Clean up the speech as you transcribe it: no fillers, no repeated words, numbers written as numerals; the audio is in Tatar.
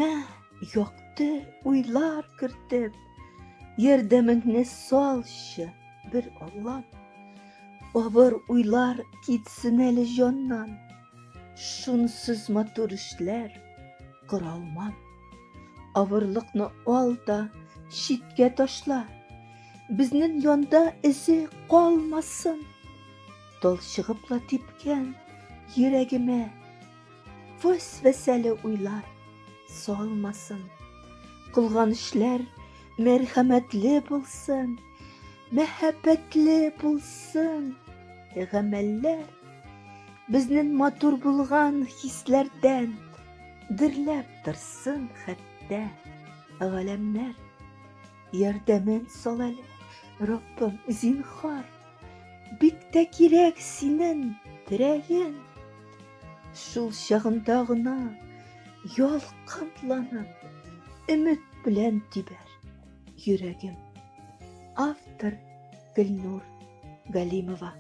Күңелемә якты уйлар кертеп, ярдәмеңне салчы, бер Аллам. Авыр уйлар китсен әле җаннан, шунсыз матур эшләр кора алмам. Авырлыкны ал да читкә ташла, безнең янда эзе калмасын. Талчыгып ла типкән йөрәгемә вәсвәсәле уйлар салмасын. Кылган эшләр мәрхәмәтле булсын, мәхәббәтле булсын. Гамәлләр безнең матур булган хисләрдән дөрләп торсын хәтта галәмнәр. Ярдәмен сал әле, Раббым, зинхар. Бик тә кирәк синен терәген. Шул чагында гына ялкынланып, өмет белән тибәр йөрәгем. Автор Гөлнур Галимова.